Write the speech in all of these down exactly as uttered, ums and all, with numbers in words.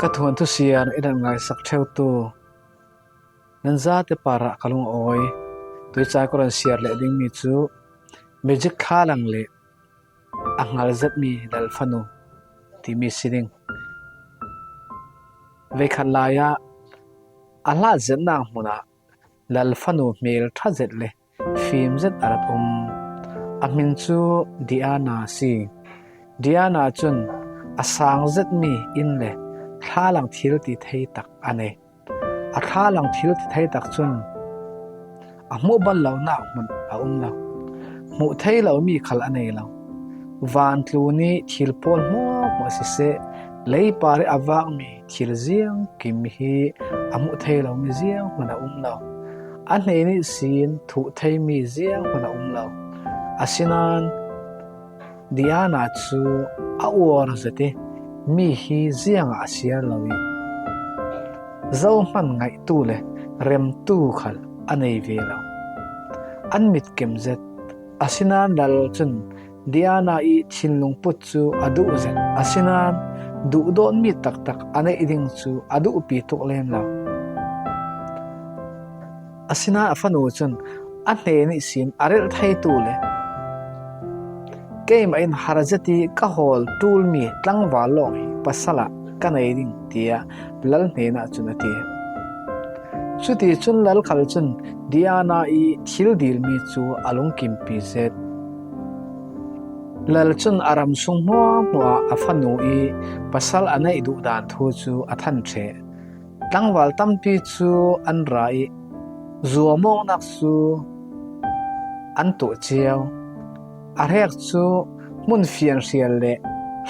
Ka thuan thusiar i nan ngaisak theutu nan zate parah ka lungawi. Tuica ka rawn siar leh ding mi chu Magic Thlalang leh a nghal zet mi Lal fanu timi si ding. Veikhat laia a hlat zetna hmunah Lal fanu hmel ṭha zet le fim zet a rat um. A hmin chu Diana si. Diana chun a sang zet mi in le thlalang thil ti thei tak a nei. A thlalang thil ti thei tak chun a hmuh bal lo nak hmun a um lo. Hmuh thei lo mi khal a nei lo. Vantlun i thil pawl hmuahhmuah siseh, lei par i a vak mi thil ziang kim hi a hmuh thei lo mi ziang hmun a um lo. A hnen ihsin thuh thei mi ziang hmun a um lo. Asinan Diana chu a uar zet i mi hi ziangah a siar lo i, Zohman ngaihtu le remtu khal a nei ve lo. An mit kem zet. Asinan Lal chun Diana i thinlung put chu a duh zet. Asinan duhdawn mi taktak a neih ding chu a duhpi tuk lem lo. Asinan a fanu chun a hnen ihsin a relh theitu le keimah in har zet i ka hawl tul mi tlangval lawng hi pasalah ka nei ding, tia Lal hnenah chun a ti. Chuti chun Lal khal chun Diana i thil dil mi chu a lungkimpi zet. Lal chun a ram sung hmuahhmuah a fanu i pasal a neih duh dan thu chu a than ṭheh. Tlangval tampi chu an ra i zuamawknak chu an tuh ciau. A hrek chu hmun fianhrial le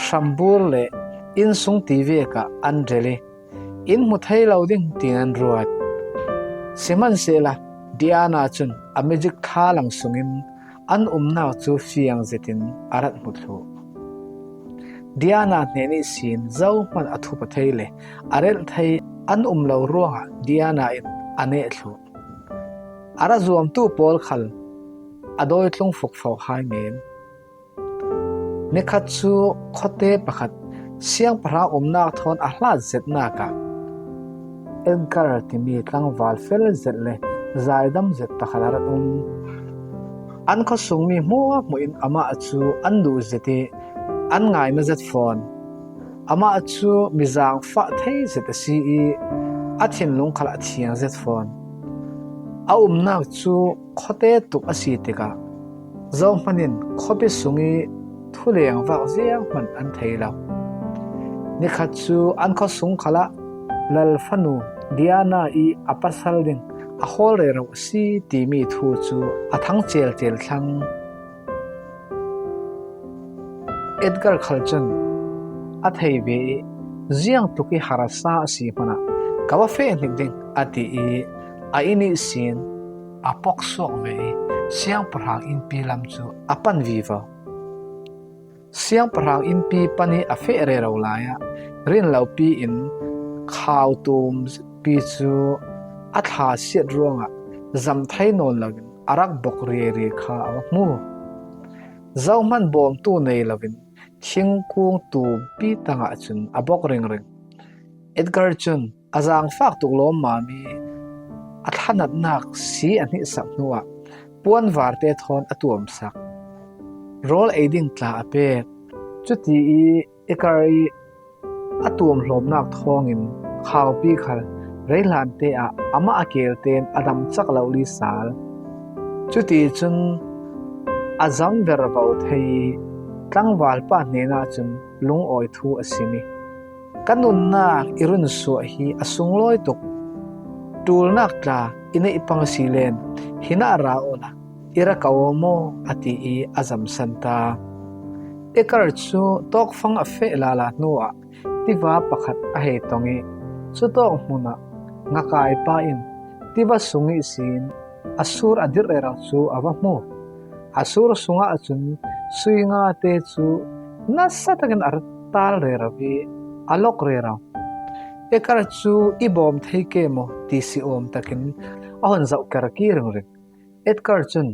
hrambur le innsung ti vekah an rel i, in hmu thei lo ding tiin an ruat. Sihmanhsehla, Diana chun a magic thlalang sungin an umnak chu fiang zetin a rat hmu thluh. Diana hnen ihsin Zohman a thup a thei le a relh thei an um lo ruangah Diana in a neh thluh. A ra zuamtu pawl khal a dawitlung fukfo hai men. Nikhat chu khawte pakhat siangpahrang umnak thawn a hlat zetnak ah Edgar timi tlangval fel zet le zaidam zet pakhat a rat um. An khawsung mi hmuahhmuahin amah chu an duh zet i an ngaina zet fawn. Amah chu mi zangfah thei zet a si i a thinlung khal a thiang zet fawn. A umnak chu khawte tuk a si tikah Zohman in khawpi sung i thuleng vak zianghman an thei lo. Nikhat chu an khawsung khalah Lal fanu Diana i a pasal ding a hawl rero a si timi thu chu a thang chelchel thlang. Edgar khal chun a thei ve i, ziang tuk i harsa a si hmanah ka va feh hnik ding, a ti i, a in ihsin a pawk suak ve i, siangpahrang inpi lam chu a pan vivo. Siangpahrang inpi pan i a feh rero laiah rinlopi in khau tum pi chu a thla siat ruangah zam thei nawn loin a rak bawk riari kha a va hmu. Zohman bawmtu nei loin thingkung tumpi tangah chun a bawk ringring. Edgar chun a zangfak tuk lawmmam i a thlanatnak si a hnihsak hnuah puanvarte thawn a tuamsak. Rawl ei ding tla a pek. Chuti i Edgar i a tuamhlawmnak thawngin khaupi khal reihlante ah amah a kelten a dam chak loh lisal. Chuti chun a zam vervo thei i tlangvalpa hnenah chun lungawi thu a sim i, ka nunnak i runsuah hi a sunglawi tuk. Tulnak tla i neih pang si len, hinah ra awla i ra ko aw maw, a ti i a zamsan ta. Edgar chu tawkfang a feh lala hnuah tiva pakhat a hei tawng i, chutawk hmunah ngakaipa in tiva sung ihsin a sur a dirh rero chu a va hmu. A sur sungah chun sui ngate chu nasa takin a rat tal rero i a lawk rero. Edgar chu i bawm thei ke maw ti si awm takin a hawn zauh ker ki ringring. Edgar chun,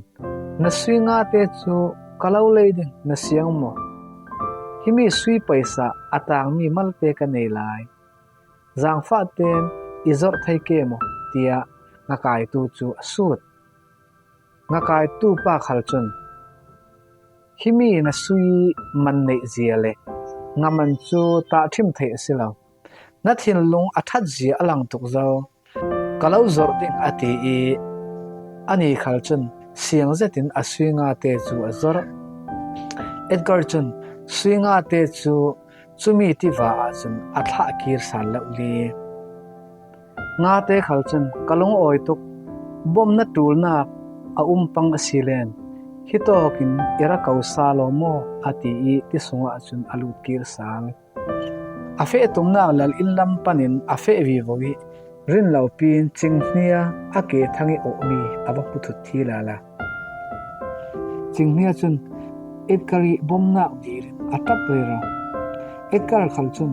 na sui ngate chu ka lo lei ding na siang maw? Himi sui paisa a tang mi malte ka nei lai. Zangfah ten i zorh thei ke maw, tiah ngakaitu cu a sut. Ngakaitu pa khal cun, "Himi na sui man neih zia le nga man cu tahṭhim theih a si lo. Na thinlung a ṭhat zia a lang tuk zo. Ka lo zorh ding," a ti i ani khal cun siang zetin a sui ngate cu a zorh. Edgar cun sui ngate cu cumi tiva ahcun a thlah kir sal lo li. Ngate khal cun, "Ka lungawi tuk, bom na ṭulnak a um pang a si len, hitawkin i ra ko sa law maw?" a ti i ti sungah cun a lut kir sal. A feh tumnak lal inn lam panin a feh vivo i rin lopi in cinghnia a ke thang i awhmi a va hmu thut thi lala. Cinghnia cun Edgar i bomnak dil in a ṭap rero. Edgar khal cun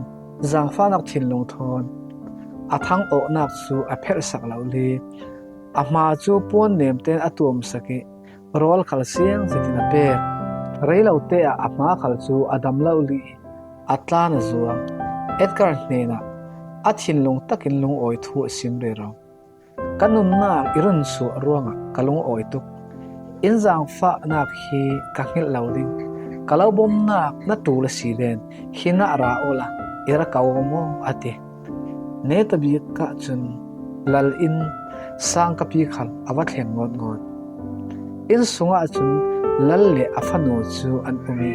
zangfahnak thinlung thawn a thang awhnak cu a phelhsak lo li. A hma cu puan nemten a tuamsak i rawl khal siang zetin a pek. Rei lote ah a hma khal cu a dam lo li i a tlan a zuang. Edgar hnenah a thinlung takin lungawi thu a sim rero. "Ka nunnak i run suah ruangah ka lungawi tuk. In zangfahnak hi ka hngilh lo ding. Ka lo bomnak na ṭul a si len, hinah ra awla i ra ko maw?" a ti. Netabik ah cun lal inn sangkapi khal a va thleng ngawtngawt. Inn sungah cun lal le a fanu cu an um i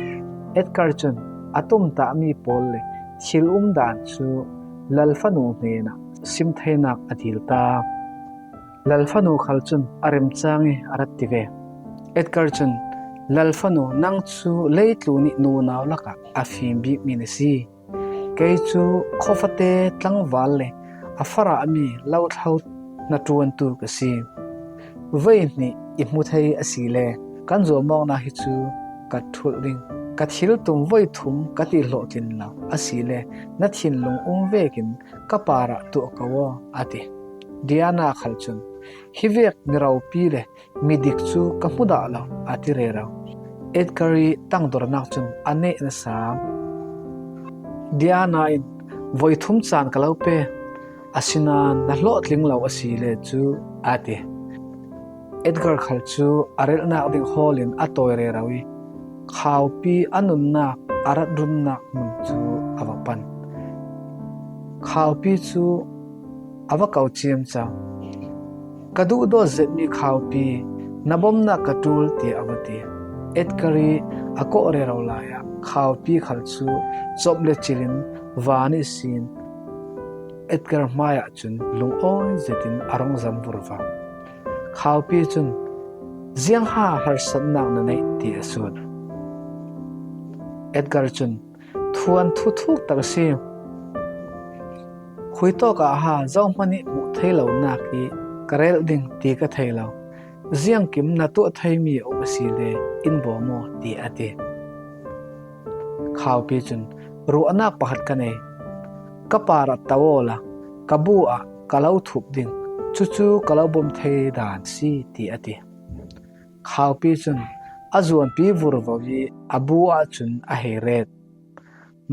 Edgar cun a tumtahmi pawl le thil umdan cu lal fanu hnenah sim theinak a dil ta. Lal fanu khal cun a remcang i a rat ti ve. Edgar cun, "Lal fanu, nang cu leitlun i nunau lakah a fim bikmi na si. Kei cu khuafate tlangval le a farahmi lothlo hnaṭuantu ka si. Voi hnih i hmu thei a si le kan zuamawknak hi cu ka ṭhulh ding. Ka thil tum voi thum ka ti hlawhtlin lo a si le na thinlung um vekin ka parah tuah ko aw," a ti. Diana khal cun, "Hi vek mi ropi le midik cu ka hmu dah lo," a ti rero. Edgar i tangdornak cun a neh nasa. Diana in, "Voi thum caan ka lo pe, asinain na hlawhtling lo a si le cu," a ti. Edgar khal cu a relhnak ding hawl in a tawi rero i khaupi a nunnak a rat runnak hmun cu a va pan. Khaupi cu a va ko ciamco. "Ka duhdawt zetmi khaupi, na bomnak ka ṭul," tiah a va ti. Edgar i a kawh rero lai ah khaupi khal cu cawp le cil in van ihsin Edgar hmaiah cun lungawi zetin a rung zam vurvo. Khaupi cun, "Ziangha harsatnak na neih?" tiah a sut. Edgar cun, "Thuanthu thuk tak a si. Khui tawk ah ha zohhmanh i hmuh thei lonak i ka relh ding ti ka thei lo. Ziangkim na tuah theimi a um a si le in bawm aw," tiah a ti. Khaupi cun, "Ruahnak pakhat ka nei. Ka parah to awla ka bu ah ka lo thup ding, cucu ka lo bawm thei dan si," tiah a ti. Khaupi cun a zuanpi vurvo i a bu ah cun a hei ret.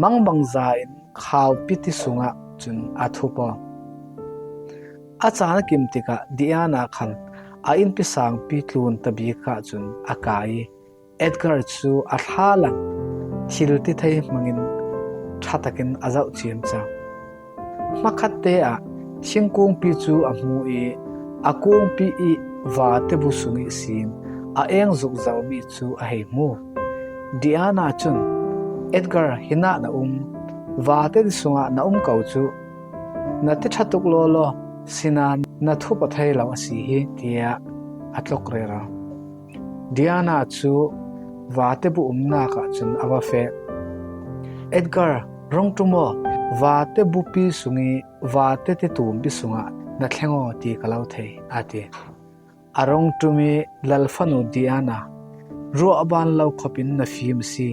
Mangbangza in khaupi ti sungah cun a thup aw. A caan a kim tikah Diana khal a innpi sangpi tlunta bik ah cun a kai i Edgar cu a thlalang thil ti thei hmangin ṭha takin a zoh ciamco. Hmakhatte ah thingkungpi cu a hmu i a kungpi i vate bu sung ihsin a eng zuk zomi cu a hei hmu. Diana cun, "Edgar, hinah na um, vate ti sungah na um ko cu, na ti ṭha tuk lawlaw, sinain na thup aw thei lo a si hi," tiah a tluk rero. Diana cu vate bu umnak ah cun a va feh. "Edgar, rung ṭum aw, vate bupi sung i vate ti tumpi sungah na thleng aw ti ka lo thei," a ti. A rung ṭum i, "Lal fanu Diana, ruahban lo khop in na fim a si.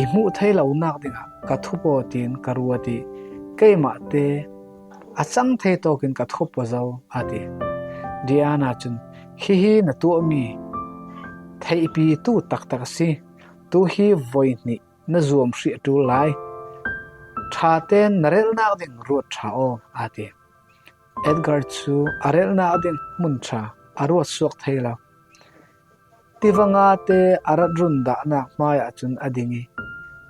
I hmuh thei lonak dingah ka thup aw tiin ka ruat i keimahte a cang thei tawkin ka thup aw zo," a ti. Diana cun, "Hihi na tuahmi theihpitu taktak a si. Tu hi voi hnih na zuam hrih a ṭul lai. Ṭhate'n na relhnak ding ruat ṭha aw, a ti. Edgar cu a relhnak ding hmun ṭha a ruat suak thei lo. Tiva ngate a rat run dahnak hmaiah cun a ding i,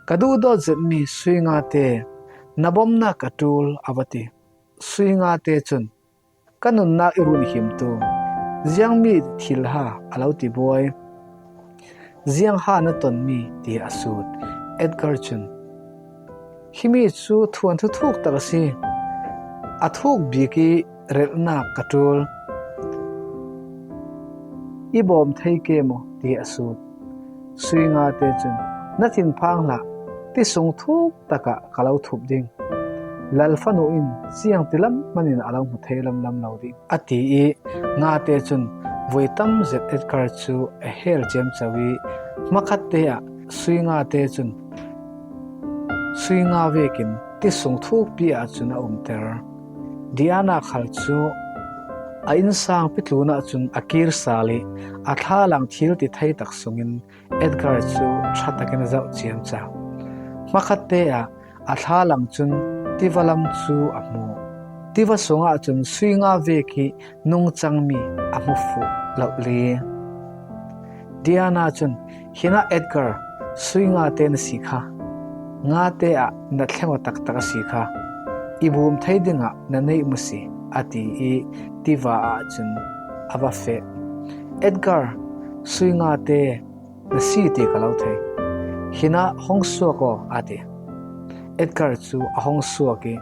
"Ka duhdawt zetmi sui ngate, na bomnak ka ṭul," a va ti. Sui ngate cun, "Ka nunnak i run himtu, ziangmi thil ha a lo ti buai? Ziang ha na tonmi?" tiah a sut. Edgar cun, "Himi cu thuanthu thuk tak a si. A thuk bik i relhnak ka ṭul. I bawm thei ke maw?" tiah a sut. Sui ngate cun, "Na thinphang hlah, ti sung thuk takah ka lo thup ding. Lal fanu in ziang ti lam hmanin a lo hmu thei lamlam lo ding," a ti i, ngate cun voi tam zet Edgar cu a hel ciamco i, hmakhatte ah sui ngate cun sui nga vekin ti sung thukpi ah cun a umter. Diana khal cu a innsang pitlun ah cun a kir sal i, a thlalang thil ti thei tak sungin Edgar cu ṭha takin a zoh ciamco. Hmakhatte ah a thlalang cun tiva lam cu a hmu. Tiva sungah cun sui nga vek i nungcangmi a hmu fuh lohli. Diana cun, "Hinah Edgar, sui ngate na si kha. Ngate ah na thleng aw taktak a si kha. I bum thei dingah na neih mu si," a ti i, tiva ah cun a va feh. "Edgar, sui ngate na si ti ka lo thei. Hinah hong suak aw," a ti. Edgar cu a hong suak i,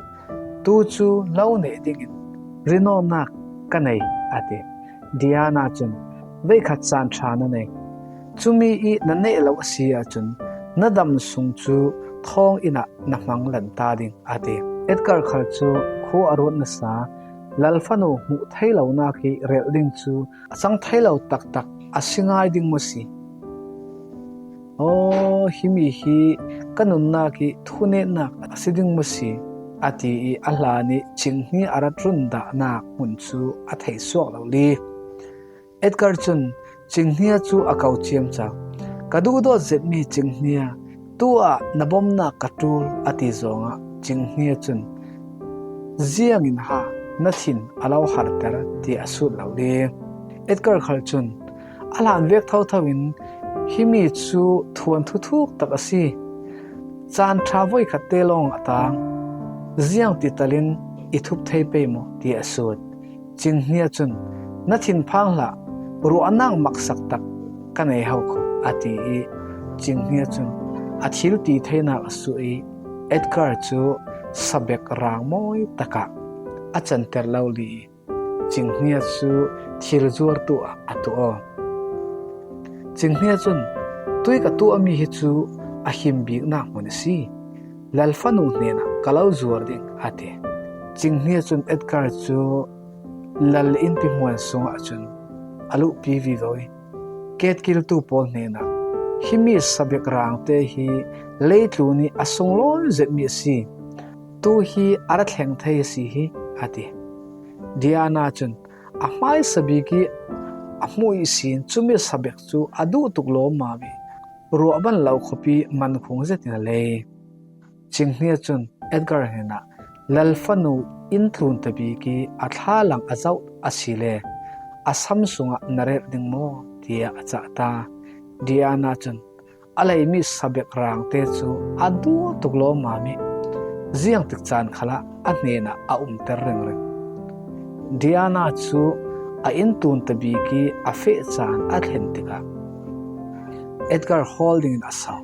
"Tu cu lo neh dingin rinawnak ka nei," a ti. Diana cun, "Veikhat caan ṭha na nei. Cumi i na neh lo a si ahcun na dam sung cu thawng inn ah na hmang lan ta ding," a ti. Edgar khal cu khua a ruat nasa, lal fanu hmuh thei lonak i relh ding cu a cang thei lo taktak a si ngai ding maw si? "Aw, himi hi ka nunnak i thunetnak a si ding maw si?" a ti i, a hlan i cinghnia a rat run dahnak hmun cu a thei suak lohli. Edgar cun cinghnia cu a ko ciamco. "Ka duhdawt zetmi cinghnia, tu ah na bomnak ka ṭul," a ti zongah cinghnia cun, "Ziangin ha na thin a lo harter?" tiah a sut lohli. Edgar khal cun a hlan vek thotho in, "Himi cu thuanthu thuk tak a si. Caan ṭha voikhat te lawng a tang. Ziang ti tal in i thup thei pei maw?" tiah a sut. Cinghnia cun, "Na thinphang hlah, ruahnak maksak tak ka nei ho kho," a ti i, cinghnia cun a thil ti theinak a suah i, Edgar cu sabek rang mawi takah a canter lohli i, cinghnia cu thil zuartu ah a tuah aw. Cinghnia cun, "Tui ka tuahmi hi cu a him biknak hmun a si. Lal fanu hnenah ka lo zuar ding," a ti. Cinghnia cun Edgar cu lal innpi hmuan sungah cun a luhpi vivo i, "Ketkiltu pawl hnenah, 'Himi sabek rangte hi leitlun i a sunglawi zetmi a si. Tu hi a ra thleng thei a si hi,' a ti." Diana cun a hmaisa bik i a hmuh ihsin cumi sabek cu a duh tuk lawmmam i ruah ban lo khuapi mankhung zetin a lei. Cinghnia cun Edgar hnenah, "Lal fanu inn tlunta bik i a thlalang a zoh a si le a sam sungah na relh ding maw?" tiah a cah ta. Diana cun a leimi sabek rangte cu a duh tuk lawmmam i ziangtik caan khalah a hnenah a umter ringring. Diana cu a inn tlunta bik i a feh caan a thlen tikah Edgar hawl dingin a so.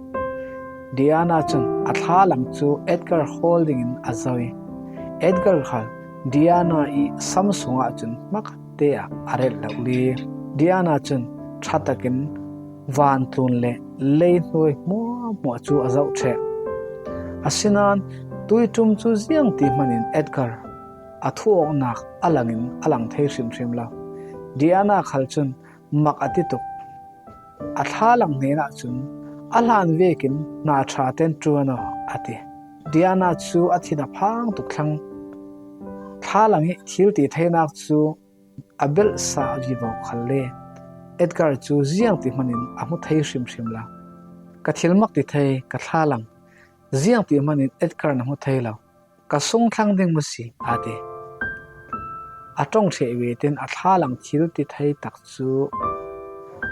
Diana cun a thlalang cu Edgar hawl dingin a zoh i, Edgar khal Diana i sam sungah cun hmakhatte ah a relh lohli. Diana cun ṭha takin vantlun le leihnuai hmuahhmuah cu a zoh ṭheh. Asinain tuiṭum cu ziangti hmanin Edgar a thuawknak a langin a lang thei hrimhrim lo. Diana khal cun mak a ti tuk. A thlalang hnenah cun, "A hlan vekin hna ṭha tein ṭuan aw," a ti. Diana cu a thin a phang tuk thlang. Thlalang i thil ti theinak cu a belhsa vivo khalle Edgar cu ziangti hmanin a hmu thei hrimhrim lo. "Ka thil mak ti thei, ka thlalang. Ziangti manin Edgar na hmu thei lo, ka sung thlang ding maw si, a ti. A ṭawng ṭheh ve tin a thlalang thil ti thei tak chu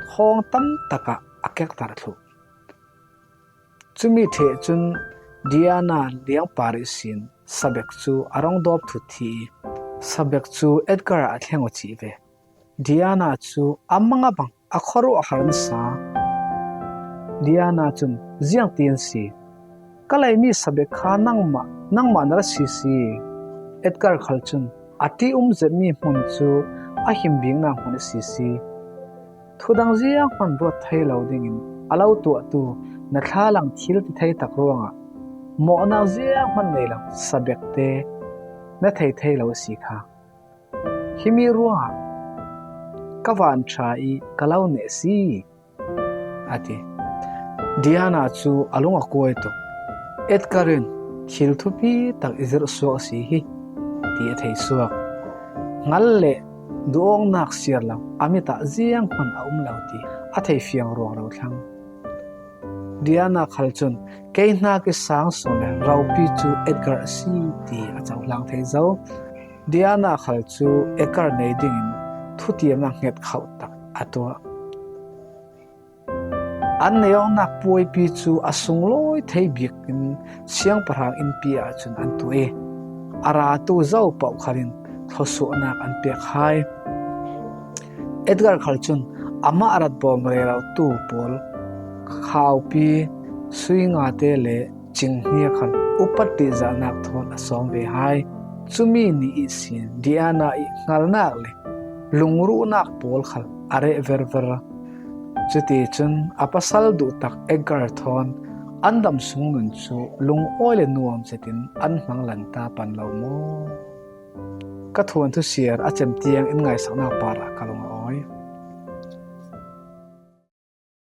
thawng tam takah a kektar thluh. Chumi ṭheh chun Diana liangpar ihsin Sabek chu a rawng dawp thut hi, Sabek chu Edgar a thleng aw chih ve. Diana chu a mang a bang a khawruah har an sa. Diana chun, "Ziangtin si? Ka lei mi Sabek kha nangmah, nangmah na ra si si." Edgar khal chun, "A ti um zet mi hmun chu a him bikna hmun a si si. Thudang ziang hman ruat thei lo dingin a lo tuahtu na thlalang thil ti thei tak ruangah mawhnak ziang hman nei lo Sabek te na thei thei lo a si kha. Himi ruangah ka van ṭha i ka lo neh si," a ti. Diana chu a lung a kuai tuk. Edgar in thil thupi tak i zirh suak a si hi ti a thei suak. Hngal le duhawknak siar lo a mitah ziang hman a um lo ti a thei fiang ruang lo thlang. Diana khal chun, "Kei hnak i sang sawn le ropi chu Edgar a si," ti a cohlang thei zo. Diana khal chu Edgar nei dingin thutiamnak hnget khauh tak a tuah. An nei awknak puaipi chu a sunglawi thei bikin siangpahrang innpi ah cun an tuah i a ratu zo paoh khal in thlawsuahnak an pek hai. Edgar khal cun amah a rat bawm rerotu pawl khaupi, suingate le cinghnia khal upat ṭihzahnak thawn a sawm ve hai. Cumi ni ihsin Diana i hngalnak le lungruhnak pawl khal a reh verver. Cuticun a pasal duhtak Edgar thawn an dam sung nun cu lungawi le nuam zetin an hmang lanta pan lo maw? Ka thuanthu siar a cem tiang in ngaisaknak parah ka lung a awi.